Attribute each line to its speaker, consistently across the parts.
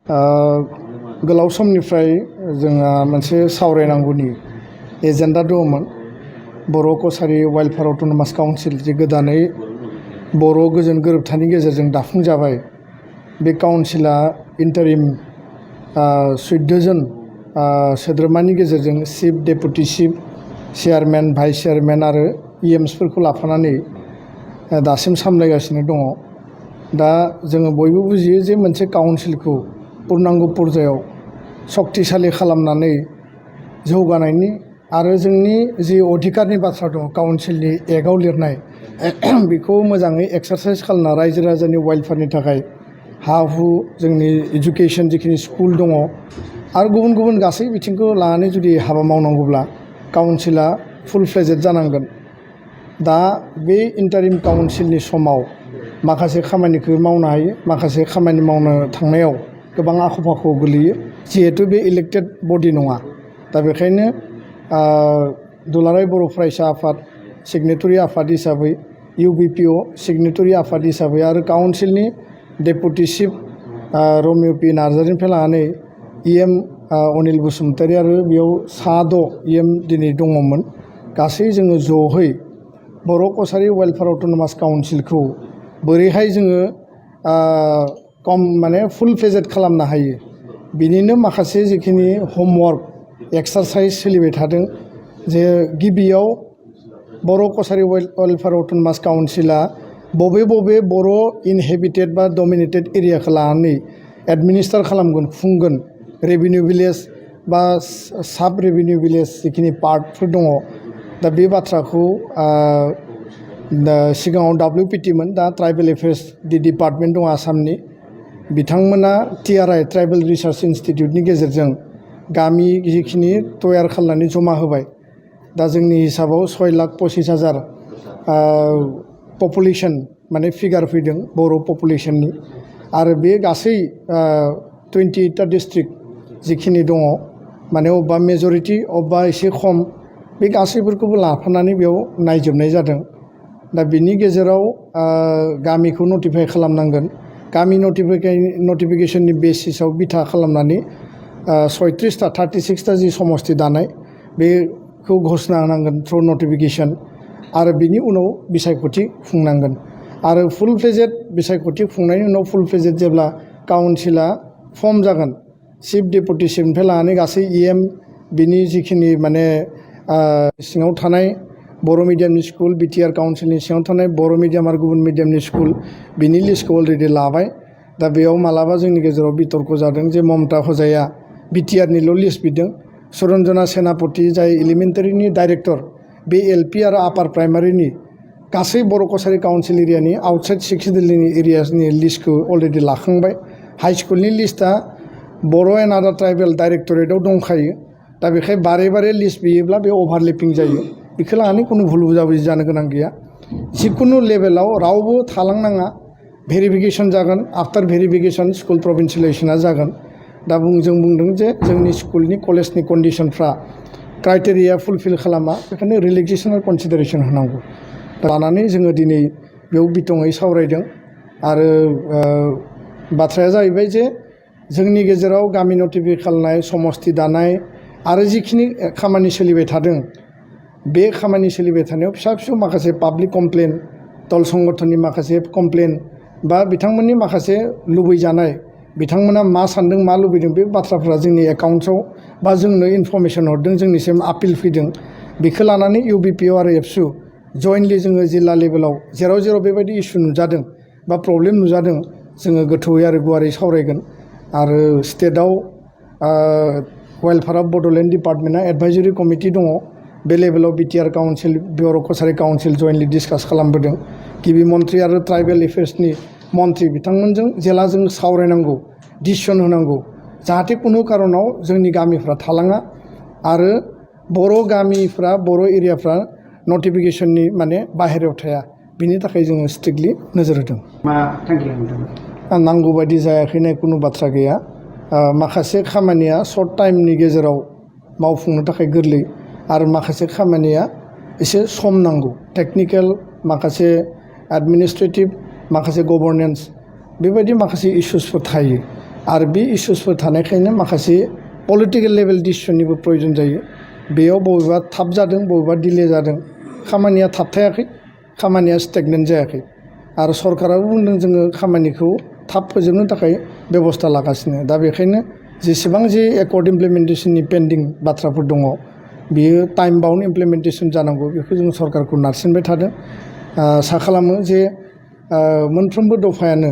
Speaker 1: गोलाव समनिफ्राय जोंहा मोनसे सावरायनांगौनि एजेन्डा दंमोन। बर' कसारी वेलफेयार अट'नमास काउन्सिल जे गोदानै बर' गोजोन गोरोबथानि गेजेरजों दाफुंजाबाय, बे काउन्सिला इन्टारिम 14 जन सोद्रोमानि गेजेरजों chief, deputy chief, chairman, vice chairman आरो इएमसफोरखौ लाफानानै दासिम सामलायगासिनो दङ। दा जोङो बयबो बुजियो जे मोनसे काउन्सिलखौ पूर्णांग पर्यायाव शक्तिशाली खालामनानै जौगानायनि आरो जोंनि जि अधिकारनि बाथ्रा दङ काउन्सिलनि एक्टआव लिरनाय बेखौ मोजाङै एक्सारसाइज खालामना रायजो राजानि वेलफेयारनि थाखाय हा हु, जोंनि एजुकेशन जिखिनि स्कुल दङ आरो गुबुन गुबुन गासै बिथिंखौ लानानै जुदि हाबा मावनांगौब्ला काउन्सिला फुल फ्लेजेड जानांगोन। दा बे इन्टारिम काउन्सिलनि समाव माखासे खामानिखौ मावनो हायो, माखासे खामानि मावनो थांनायाव गोबां आख' फाख'आव गोलैयो, जिहेतु बे इलेक्टेड बडि नङा। दा बेखायनो दुलाराय बर' फरायसा आफाद सिगनेटरि आफाद हिसाबै, UBPO सिगनेटरि आफाद हिसाबै आरो काउन्सिलनि डेपुटि चिफ रमिअ पि नार्जारिनिफ्राय लानानै EM अनिल बसुमतारी आरो बेयाव 6 EM दिनै दङमोन। गासै जोङो ज'है बर' कसारी वेलफेयार अट'नमास काउन्सिलखौ बोरैहाय जोङो माने फुल फ्लेजेड खालामनो हायो, बिनिनो माखासे जिखिनि होमवर्क एक्सारसाइज सोलिबाय थादों। जे गिबियाव बर' कसारी वेलफेयार अट'नमास काउन्सिला बबे बर' इनहेबिटेड बा डमिनेटेड एरियाखौ लानानै एडमिनिस्ट्रेट खालामगोन, खुंगोन, रेभिनिउ भिलेज बा साब रेभिनिउ भिलेज जिखिनि पार्टफोर दङ। दा बे बाथ्राखौ सिगाङाव WPT मोन, दा ट्राइबेल एफेयार्स डिपार्टमेन्ट दङ आसामनि, बिथांमोना TRI ट्राइबेल रिसार्च इन्स्टिटिउटनि गेजेरजों गामि जिखिनि तयार खालामनानै जमा होबाय। दा जोंनि हिसाबाव 6,25,000 पपुलेसन माने फिगार फैदों बर' पपुलेसननि, आरो बे गासै 28टा डिस्ट्रिक्ट जिखिनि दङ, माने अबेबा मेजरिटि अबेबा एसे खम, बे गासैफोरखौबो लाफानानै बेयाव नायजोबनाय जादों। दा बिनि गेजेराव गामिखौ नटिफाइ खालामनांगोन। गामि नटिफिकेशननि बेसिसाव बिथा खालामनानै 36टा जि समस्ति दानाय बेखौ घोषणा होनांगोन थ्रु नटिफिकेशन, आरो बिनि उनाव बिसायख'थि खुंनांगोन। आरो फुल फ्लेजेड बिसायख'थि खुंनायनि उनाव फुल फ्लेजेड जेब्ला काउन्सिला फर्म जागोन, चिफ, डेपुटि चिफनिफ्राय लानानै गासै EM, बिनि जिखिनि माने सिङाव थानाय बर' मिडियामनि स्कुल, BTR काउन्सिलनि सिङाव थानाय बर' मिडियाम आरो गुबुन मिडियामनि स्कुल, बिनि लिस्टखौ अलरेडि लाबाय। दा बेयाव मालाबा जोंनि गेजेराव बितर्क जादों जे ममता हजाया BTRनिल' लिस्ट बिदों, सुरन्जना सेनापति जाय एलिमेन्टारिनि डाइरेक्टर, बे LP आरो आपार प्राइमारिनि गासै बर' कसारी काउन्सिल एरियानि आउटसाइड 6 दिल्लीनि एरियासनि लिस्टखौ अलरेडि लाखांबाय। हाइ स्कुलनि लिस्टआ बर' एन्ड आदार ट्राइबेल डाइरेक्टरेटआव दंखायो। दा बेखाय बारे लिस्ट बियोब्ला बे अभारलेपिं जायो। बेखौ लानानै खुनु भुल बुजाबुजि जानो गोनां गैया। जिखुनु लेभेलाव रावबो थालांनाङा, भेरिफिकेसन जागोन, आफ्टार भेरिफिकेसन स्कुल प्रभिन्सियेलाइजेसना जागोन। दा जों बुंदों जे जोंनि स्कुलनि कलेजनि कन्डिसनफ्रा क्राइटेरिया फुलफिल खालामा, बेखायनो रिलेक्सेसन आरो कनसिडारेसन होनांगौ। लानानै जोङो दिनै बेयाव बिथङै सावरायदों। आरो बाथ्राया जाहैबाय जे जोंनि गेजेराव गामि नटिफाइ खालामनाय, समस्ति दानाय आरो जिखिनि खामानि सोलिबाय थादों, बे खामानि सोलिबाय थानायाव फिसा माखासे पाब्लिक कमप्लेन, दल संगठननि माखासे कमप्लेन बा बिथांमोननि माखासे लुबैजानाय, बिथांमोना मा सान्दों, मा लुबैदों, बे बाथ्राफ्रा जोंनि एकाउन्ट्सआव बा जोंनो इनफरमेसन हरदों, जोंनिसिम आपिल फैदों। बेखौ लानानै UBPO आरो Absu जयेन्टलि जोङो जिल्ला लेभेलाव जेराव बेबायदि इसु नुजादों बा प्रब्लेम नुजादों, जोङो गोथौयै आरो गुवारै सावरायगोन। आरो स्टेटआव वेलफेयार अफ बड'लेण्ड डिपार्टमेन्टआ एडभाइजरि कमिटि दङ। बे लेभेलाव BTR काउन्सिल, बर' कसारी काउन्सिल जयेन्टलि डिसकास खालामबोदों। गिबि मन्थ्रि आरो ट्राइबेल एफेयार्सनि मन्थ्रि बिथांमोनजों जेला जों सावरायनांगौ, डिसिसन होनांगौ, जाहाथे खुनु कारनाव जोंनि गामिफ्रा थालाङा आरो बर' गामिफ्रा, बर' एरियाफ्रा नटिफिकेशननि माने बाहेरायाव थाया, बिनि थाखाय जोङो स्ट्रिक्टलि नोजोर होदों।
Speaker 2: मा थांखि लादों?
Speaker 1: नांगौ बायदि जायाखैनाय खुनु बाथ्रा गैया। माखासे खामानिया सर्ट टाइमनि गेजेराव मावफुंनो थाखाय गोरलै, आरो माखासे खामानिया एसे सम नांगौ। टेक्निकेल, माखासे एडमिनिस्ट्रेटिभ, माखासे गभर्नेन्स, बेबायदि माखासे इस्युसफोर थायो। आरो बे इसुसफोर थानायखायनो माखासे पलिटिकेल लेभेल डिसिसननिबो प्रयोजन जायो। बेयाव बबेबा थाब जादों, बबेबा डिले जादों, खामानिया थाबथायाखै, खामानिया स्टेगनेन्ट जायाखै। आरो सरकाराबो बुंदों जोङो खामानिखौ थाब फोजोबनो थाखाय बेबस्था लागासिनो। दा बेखायनो जेसेबां जे एकर्ड इमप्लिमेन्टेसननि पेन्डिं बाथ्राफोर दङ, बियो टाइम बाउन्ड इमप्लिमेन्टेसन जानांगौ, बेखौ जों सरकारखौ नारसिनबाय थादों। आसा खालामो जे मोनफ्रोमबो दफायानो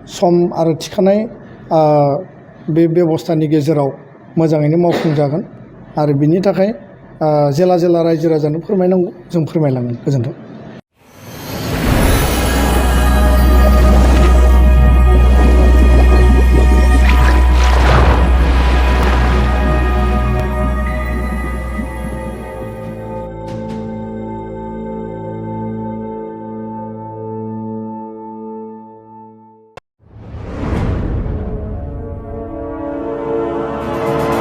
Speaker 1: सम आरो थिखानाय बे बेबस्थानि गेजेराव मोजाङैनो मावफुंजागोन। आरो बिनि थाखाय जेला जेला रायजो राजानो फोरमायनांगौ, जों फोरमायलांगोन। गोजोन्थों।